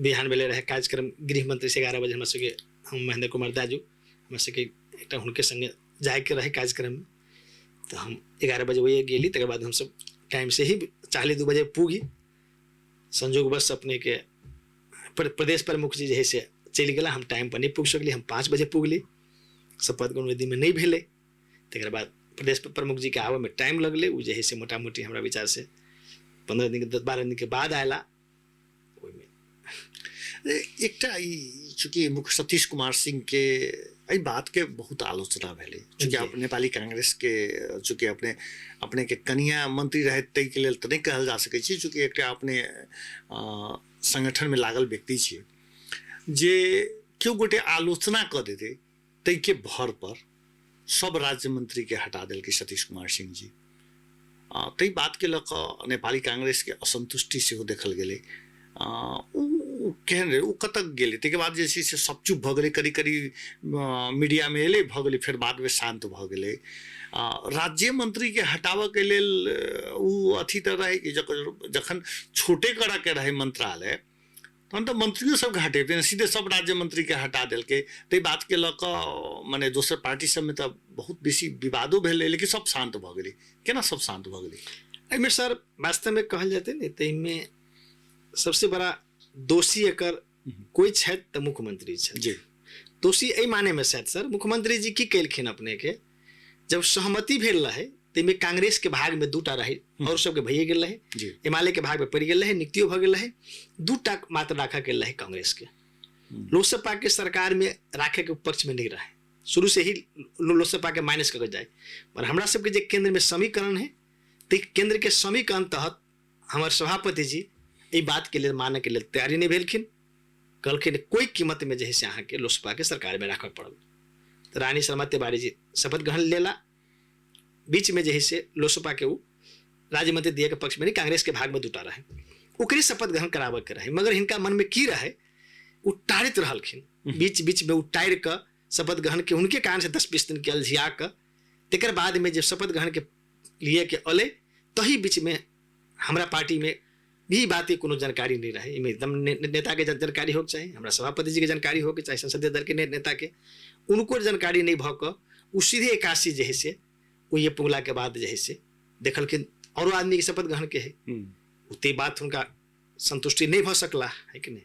बिहान भेलै रहे कार्यक्रम गृह मंत्री से 11 बजे हमरा सबके, हम महेंद्र कुमार दाजू हमरा सबके एकटा हुनके संगे जाइके रहे कार्यक्रममे, तऽ हम 11 बजे वही गेली। तकर बाद हमसब टाइम से ही चाहली 2 बजे पूगी, संजोग बस अपने के प्रदेश प्रमुख जी जे है से चलि गेला, हम टाइम पर नहीं पुग सकली, हम 5 बजे पुगली, शपथ ग्रहण ओहि दिनमे नहीं भेलै। तकर बाद प्रदेश प्रमुख जी के आबऽमे टाइम लगलै, ओ जे है से मोटा मोटी हमरा विचार से 15 दिन के 12 दिन के बाद आयला। ओहिमे एकटा ई चूँकि मुख्य सतीश कुमार सिंह के एहि बातके बहुत आलोचना भेलै, चूँकि आप नेपाली कांग्रेस के चूँकि अपने अपने के कनिया मंत्री रहे ताहिके लेल तऽ नहि कहल जा सकै छै, चूँकि एकटा अपने संगठनमे लागल व्यक्ति छियै, जे केओ गोटे आलोचना कऽ देतै ताहिके भर पर सब राज्य मंत्री के हटा देलकै सतीश कुमार सिंह जी। ताहि बातके लऽ कऽ नेपाली कांग्रेसके असन्तुष्टि सेहो देखल गेलै। ओ केहन रहै, ओ कतऽ गेलै? ताहिके बाद जे छै से सब चुप भऽ गेलै, करी करी मीडियामे एलै, भऽ गेलै, फेर बादमे शान्त भऽ गेलै। राज्य मंत्रीके हटाबऽके लेल ओ अथी तऽ रहै कि जखन छोटे करऽके रहै मंत्रालय तहन तऽ मंत्रियो सबके हटेतै ने, सीधे सब राज्य मंत्रीके हटा देलकै। ताहि बातके लऽ कऽ मने दोसर पार्टी सबमे तऽ बहुत बेसी विवादो भेलै, लेकिन सब शान्त भऽ गेलै। केना सब शान्त भऽ गेलै? एहिमे सर वास्तवमे कहल जेतै ने तऽ एहिमे सबसे बड़ा दोषी एकर कोइ छथि तऽ मुख्यमंत्री छथि जी। दोषी एहि मानेमे छथि सर, मुख्यमंत्री जी की केलखिन अपने के, जब सहमति भेल रहे ताहिमे कांग्रेस के भाग में 2टा रहे, और सबके भइए गेल रहे, एमाले के भाग में पड़ि गेल रहे, नियुक्तियो भऽ गेल रहे, 2टा मात्र राखऽ के रहे कांग्रेस के। लोसपा के सरकार में राखे के पक्ष में नहीं रहे, शुरू से ही लोसपा के माइनस कऽ जाए। पर हमरा सबके जे केंद्र में समीकरण है, तो केंद्र के समीकरण तहत हमर सभापति जी एहि बात के लेल मानऽ के लेल तैयारी नहीं भेलखिन, कहलखिन कोई कीमत में जे है से अहाँके लोसपा के सरकार में राखऽ पड़ल। तऽ रानी शर्मा तिवारी जी शपथ ग्रहण लेला, बीच में जे है से लोसपा के उ राज्य मंत्री दिए के पक्ष में नहीं, कांग्रेस के भाग में 2टा रहे, ओकरे शपथ ग्रहण कराबऽ के रहे। मगर हिनका मन में की रहे, उ टारैत रहलखिन, बीच बीच में उ टारि कऽ शपथ ग्रहण के हुनके कारण से 10-20 दिन के अलझिया कऽ, तकर बाद में जब शपथ ग्रहण के लिए के अलै तही बीच में हमरा पार्टी में भी बात के कोनो जानकारी नहीं रहे। एहिमे एकदम नेता के जानकारी होके चाही, हमरा सभापति जी के जानकारी होके चाही, संसदीय दल के नेता के, उनको जानकारी नहीं भऽ कऽ उ सीधे 81 जे है से ओ ये पुगला के बाद जे है से देखलखिन औरो आदमी के शपथ ग्रहण के है, ओते बात हुनका संतुष्टि नहीं भऽ सकला है कि नहीं।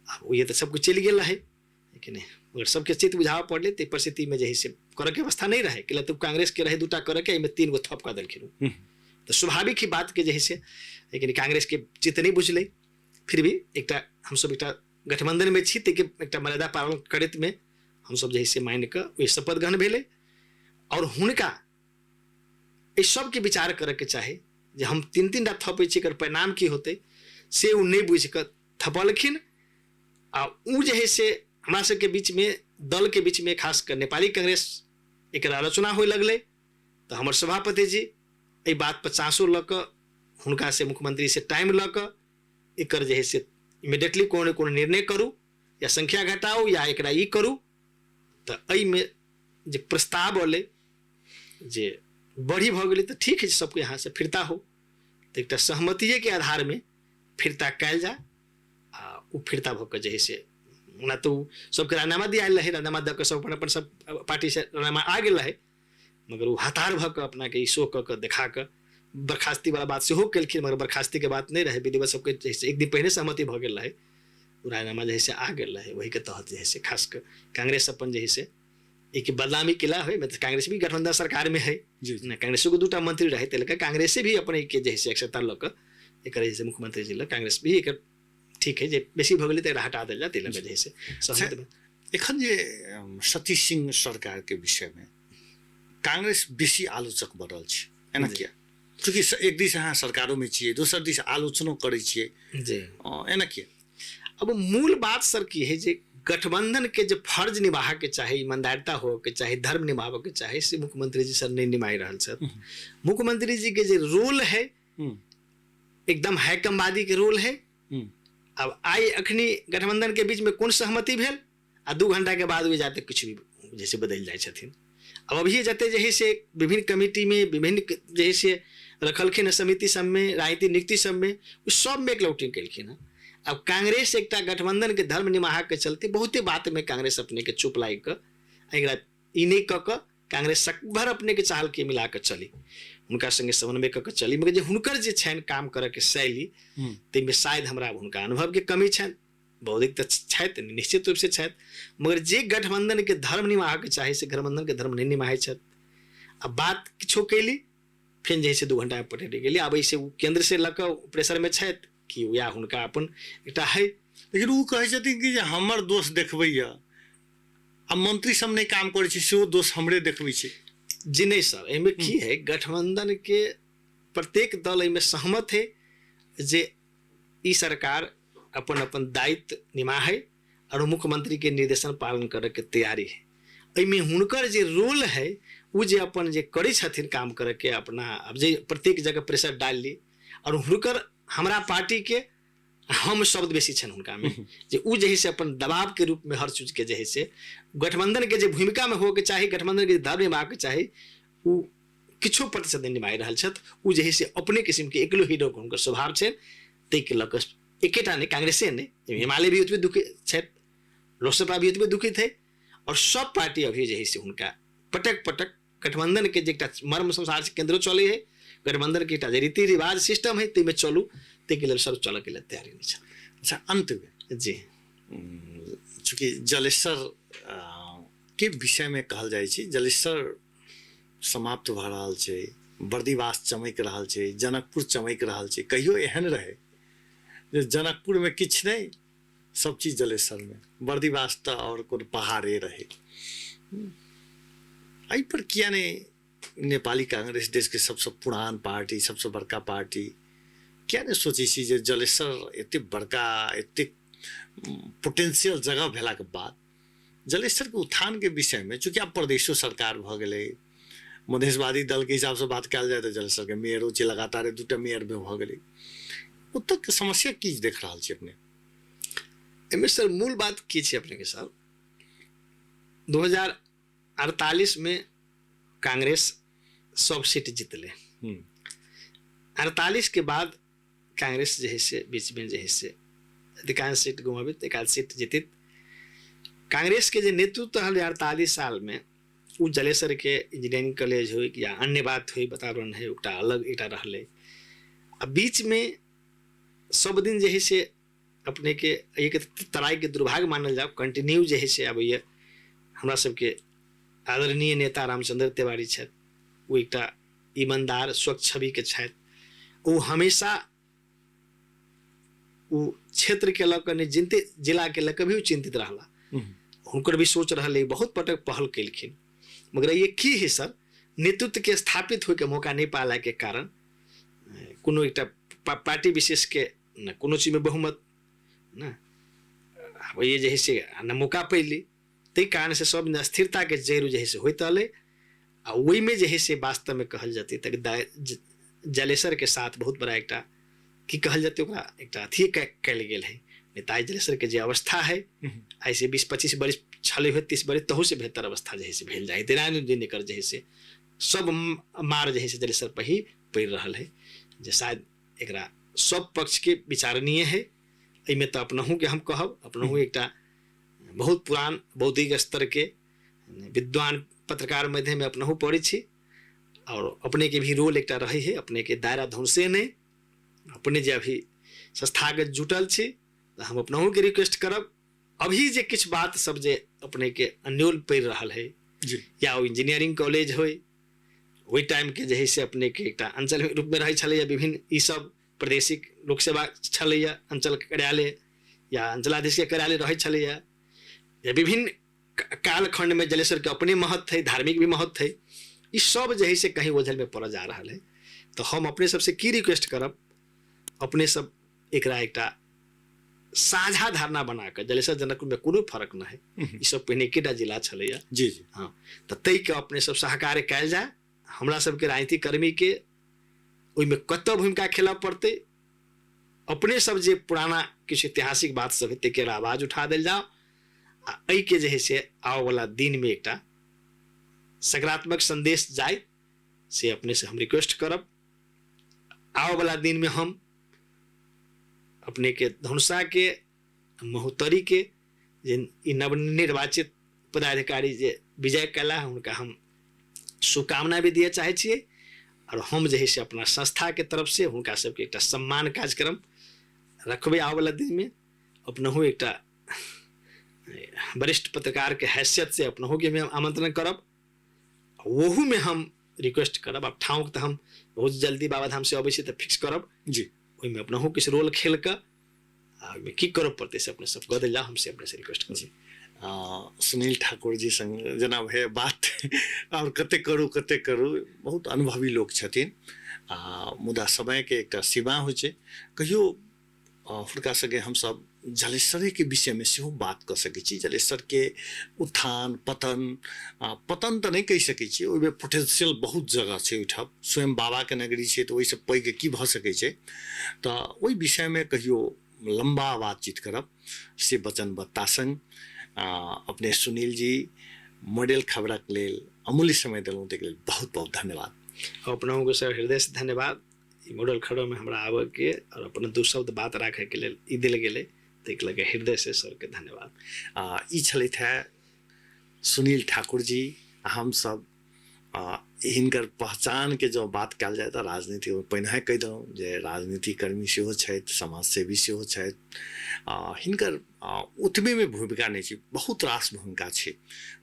आब ये तऽ सबकुछ चलि गेल है कि नहीं, मगर सबके चित्त बुझाबऽ पड़लै। ताहि परिस्थितिमे जे है से करऽके व्यवस्था नहीं रहे, कि तो कांग्रेस के रहे 2टा करऽ के, एहिमे 3 गो थप कऽ देलखिन। तऽ स्वाभाविक ही बात के जे है से लेकिन कांग्रेस के चित्त नहीं बुझलै। फिर भी एकटा हमसब एकटा गठबंधन में छी, ताहिके एकटा मर्यादा पालन करैत में हमसब जे है से मानि कऽ ओहि शपथ ग्रहण भेलै। और हुनका एहि सबके विचार करऽके चाही जे हम 3-3 टा थपै छी, एकर परिणाम की होतै, से ओ नहि बुझि कऽ थपलखिन। आ ओ जे है से हमरा सबके बीचमे, दलके बीचमे, खास कऽ नेपाली कांग्रेस एकर आलोचना होय लगलै तऽ हमर सभापति जी एहि बात पर चाँसो लऽ कऽ हुनका से मुख्यमंत्री से टाइम लऽ कऽ एकर जे है से इमिडिएटली कोनो ने कोनो निर्णय करू, या संख्या घटाउ या एकरा ई करू। तऽ एहिमे जे प्रस्ताव अलै जे बढ़ी भऽ गेलै तऽ ठीक है, सबके यहाँ से फिरता हो, तऽ एकटा सहमतिएके आधारमे फिरता कयल जाय। आ ओ फिरता भऽ कऽ जे है से ओना तऽ ओ सबके राजीनामा दियायल रहै, राजीनामा दऽ कऽ सब अपन अपन सब पार्टी से राजीनामा आ गेल रहै, मगर ओ हतार भऽ कऽ अपनाके ई शो कऽ कऽ देखा कऽ बर्खास्ती वाला बात सेहो केलखिन, मगर बर्खास्तीके बात नहि रहै, विधिवत सबके जे है से एक दिन पहिने सहमति भऽ गेल रहै, ओ राजीनामा जे है से आ गेल रहै। ओहिके तहत जे है से खास कऽ कांग्रेस अपन जे है से एक बदनामी केला है, मतलब कांग्रेस भी गठबंधन सरकार में है ने, कांग्रेसो के दूटा मंत्री रहे ते लके कांग्रेस भी अपन के जे है 170 लऽ कऽ एकर जे मुख्यमंत्री जी लग कांग्रेस भी एकर ठीक है जे बेसी भऽ गेलै तऽ हटा देल जाय, ताहि लऽ कऽ जे है से सहमत। एखन जे सतीश सिंह सरकार के विषय में कांग्रेस बेसी आलोचक बनल छै, एना किया? चूँकि एक दिस अहाँ सरकारो में छियै, दोसर दिस आलोचनो करै छियै जी, एना किया? अब मूल बात सर की है जे गठबंधन के जे फर्ज निभाह के चाही, ईमानदारिता हो के चाही, धर्म निभावे के चाही, से मुख्यमंत्री जी सर नहीं निभाई रहल छथि। मुख्यमंत्री जी के जे रोल है एकदम हैकमवादी के रोल है। अब आइ अखनी गठबंधन के बीच में कोन सहमति भेल आ 2 घंटा के बाद वे जाते किछु भी जैसे बदलि जाइ छथिन। अब अभी जते जे है से विभिन्न कमिटी में विभिन्न जे है से रखलखिन समिति सब में, राजनीतिक नियुक्ति सब में, ओ सब में एकलौटिंग केलखिन हँ। अब कांग्रेस एकटा गठबंधन के धर्म निमाह के चलते बहुते बात में कांग्रेस अपने के चुप लागि कऽ एकरा ई नहीं कऽ कऽ कांग्रेस सकभर अपने के चाहल के मिला कऽ चली, हुनका संगे समन्वय कऽ कऽ चली, मगर जे हुनकर जे छनि काम करऽ के शैली ताहिमे शायद हमरा हुनका अनुभव के कमी छनि, बौद्धिक तऽ छथि निश्चित रूप से छथि, मगर जे गठबंधन के धर्म निमाह के चाही से गठबंधन के धर्म नहीं निमाहै छथि। आ बात किछो कैली फेर जे है से 2 घंटा में पटैट गेली। आब एहिसँ ओ केंद्र से लऽ कऽ प्रेशर में छथि कि या हुनका अपन एकटा है। लेकिन ओ कहै छथिन कि जे हमर दोष देखबैया आ मंत्री सब नहि काम करै छै सेहो दोष हमरे देखबै छै। जी नहीं सर, एहिमे की है गठबंधन के प्रत्येक दल एहिमे सहमत है जे ई सरकार अपन अपन दायित्व निमाहै और मुख्यमंत्री के निर्देशन पालन करे के तैयारी है। एहिमे हुनकर जे रोल है ओ जे अपन जे करै छथिन काम करे के अपना, अब जे प्रत्येक जगह प्रेशर डाल ली और हुनकर हमरा पार्टी के हम शब्द बेसी छनि हुनका में जे उ जे है से अपन दबाव के रूप में हर चीज के जे है से गठबंधन के जे भूमिका में होके चाही, गठबंधन के धर्म निभाके के चाही, उ किछो प्रतिशत नहि निभाइ रहल छथि। उ जे है से अपने किस्म के एकलो हीरो के हुनकर स्वभाव छनि, ताहिके लऽ कऽ एकेटा नहि कांग्रेसे नहि, हिमालय भी ओतबे दुखित छथि, लोकसभा भी ओतबे दुखित है और सब पार्टी अभी जे है से हुनका पटक पटक गठबंधन के जे एकटा मर्म संसार से केंद्रो चलै है, गठबंधन के एकटा जे रीति रिवाज सिस्टम है ताहिमे चलू, ताहिके लेल सब चलऽके लेल तैयारी नहि छल। अच्छा अंतमे जी चूँकि जलेसर के विषयमे कहल जाइ छै, जलेसर समाप्त भऽ रहल छै, बर्दिवास चमकि रहल छै, जनकपुर चमकि रहल छै। कहियो एहन रहै जे जनकपुरमे किछु नहि, सब चीज जलेसरमे, बर्दिवास तऽ आओर कोनो पहाड़े रहै। एहि पर किया नहि नेपाली कांग्रेस देशके सबसँ पुरान पार्टी, सबसँ बड़का पार्टी, किया नहि सोचै छी जे जलेसर एतेक बड़का एतेक पोटेंशियल जगह भेलाके बाद जलेसरके उत्थानके विषयमे, चूँकि आब प्रदेशो सरकार भऽ गेलै, मधेशवादी दलके हिसाबसँ बात कयल जाय तऽ जलेसरके मेयरो छै, लगातार 2टा मेयर भऽ गेलै, ओतऽके समस्या की देख रहल छी अपने? एहिमे सर मूल बात की छै अपनेके सर, 2048 में कांग्रेस सब सीट जीतले, 48 के बाद कांग्रेस जे है से बीच में जे है से अधिकांश सीट गुमाबित, एक आध सीट जीतित। कांग्रेस के जे नेतृत्व रहल 48 साल में उ जलेसर के इंजीनियरिंग कॉलेज हो या अन्य बात हो वातावरण है एकटा अलग एकटा रहलै। आ बीच में सब दिन जे है से अपने के एक तराई के दुर्भाग्य मानल जाओ, कंटिन्यू जे है से आबैए। हमरा सबके आदरणीय नेता रामचंद्र तिवारी छथि, ओ एकटा ईमानदार स्वच्छ छवि के छथि, ओ हमेशा ओ क्षेत्र के लऽ कऽ नहि जिनते जिला के लऽ कऽ भी ओ चिंतित रहला, हुनकर भी सोच रहलै, बहुत पटक पहल केलखिन, मगर ये की है सर नेतृत्व के स्थापित होइके मौका नहि पाला के कारण कोनो एकटा पार्टी विशेष के न कोनो चीजमे बहुमत न आब ये जे है से न मौका पैली, ताहि कारण से सब अस्थिरता के जड़ि जे है से होइत रहलै। आ ओहिमे जे है से वास्तवमे कहल जेतै तऽ जलेसर के साथ बहुत बड़ा एकटा की कहल जेतै ओकरा एकटा अथिए कयल गेल है। नेताजी जलेसर के जे अवस्था है आइ से 20-25 बरिस छलै होत, 30 बरिस तहू से बेहतर अवस्था जे है से भेल जाइ, दिनानुदिन एकर जे है से सब मार जे है से जलेसर पर ही पड़ि रहल है, जे शायद एकरा सब पक्ष के विचारणीय है। एहिमे तऽ अपनहु के हम कहब, अपनहु एकटा बहुत पुरान बौद्धिक स्तर के विद्वान पत्रकार मध्य में अपनहु पढ़ै छी और अपने के भी रोल एकटा रहै है, अपने के दायरा धौंसे नहि, अपने जे अभी संस्थागत जुटल छी तऽ हम अपनहु के रिक्वेस्ट करब, अभी जे किछु बात सब जे अपने के अन्योल पड़ि रहल है जी। या ओ इंजीनियरिंग कॉलेज होय, ओहि टाइमके जे है से अपनेके एकटा अंचल रूपमे रहै छलैए। विभिन्न ईसब प्रादेशिक लोक सेवा छलैए, अंचल कार्यालय या अंचलाधीशके कार्यालय रहै छलैए। या विभिन्न कालखंडमे जलेश्वरके अपने महत्व है, धार्मिक भी महत्व है। ई सब जे है से कहीं ओझलमे पड़ल जा रहल है। तऽ हम अपने सबसे की रिक्वेस्ट करब, अपने सब एकरा एकटा साझा धारणा बना कऽ, जलेश्वर जनकपुरमे कोनो फर्क नहि है, ई सब पहिने एकेटा जिला छलैए। जी जी। हाँ, तऽ ताहिके अपने सब सहकार्य कयल जाय। हमरा सबके राजनीतिक कर्मीके ओहिमे कतऽ भूमिका खेलऽ पड़तै, अपने सब जे पुराना किछु ऐतिहासिक बात सब है ताहिके आवाज उठा देल जाओ आ एहिके जे है से आबऽवला दिनमे एकटा सकारात्मक संदेश जाय, से अपने से हम रिक्वेस्ट करब। आबऽवला दिनमे हम अपने के धनुषा के महोत्तरी के जे ई नवनिर्वाचित पदाधिकारी जे विजय कयला, हुनका हम शुभकामना भी दिअ चाहै छियै। आओर हम जे है से अपना संस्थाके तरफ से हुनका सबके एकटा सम्मान कार्यक्रम रखबै आबऽवला दिनमे। अपनहु एकटा वरिष्ठ पत्रकारके हैसियत से अपनहुके भी हम आमंत्रण करब, ओहूमे हम रिक्वेस्ट करब। आब ठाँव तऽ हम बहुत जल्दी बाबाधाम से अबै छी तऽ फिक्स करब जी। ओहिमे अपनहु किछु रोल खेल कऽ आ ओहिमे की करऽ पड़तै से अपने सब कऽ देल जाउ, हम से अपने से रिक्वेस्ट करब। सुनील ठाकुर जी संग जेना भे बात आओर कतेक करू कतेक करू, बहुत अनुभवी लोक छथिन, आ मुदा समयके एकटा सीमा होइ छै। कहियो हुनका सङ्गे हमसब जलेश्वरेके विषयमे सेहो बात कऽ सकै छी। जलेश्वरके उत्थान पतन, पतन तऽ नहि कहि सकै छी, ओहिमे पोटेंशियल बहुत जगह छै। ओहिठाम स्वयं बाबाके नगरी छै तऽ ओहिसँ पैघ की भऽ सकै छै। तऽ ओहि विषयमे कहियो लम्बा बातचीत करब से वचनबद्धता सङ्ग। अपने सुनील जी मॉडल खबरक लेल अमूल्य समय देलहुँ, ताहिके लेल बहुत बहुत धन्यवाद। अपनहुके सर हृदयसँ धन्यवाद। ई मॉडल खबरमे हमरा आबऽके आओर अपन दू शब्द बात राखैके लेल ई देल गेलै, ताहिके लऽ कऽ हृदयसँ सरके धन्यवाद। ई छलथि हे सुनील ठाकुर जी। हमसब हिनकर पहचानके जँ बात कयल जाय तऽ राजनीतिमे पहिने कहि देलहुँ जे राजनीतिक कर्मी सेहो छथि, समाजसेवी सेहो छथि। हिनकर ओतबेमे भूमिका नहि छै, बहुत रास भूमिका छै।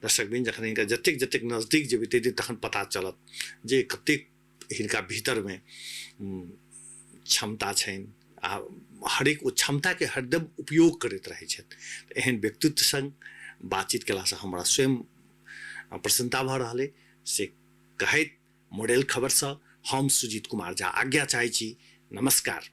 दर्शकबिन जखन हिनकर जतेक जतेक नजदीक जेबै ताहि तखन पता चलत जे कतेक हिनका भीतरमे क्षमता छनि आ हरेक ओ क्षमताके हरदम उपयोग करैत रहै छथि। तऽ एहन व्यक्तित्व सङ्ग बातचीत कयलासँ हमरा स्वयं प्रसन्नता भऽ रहल अइ से कहैत मॉडल खबरसँ हम सुजीत कुमार झा आज्ञा चाहै छी। नमस्कार।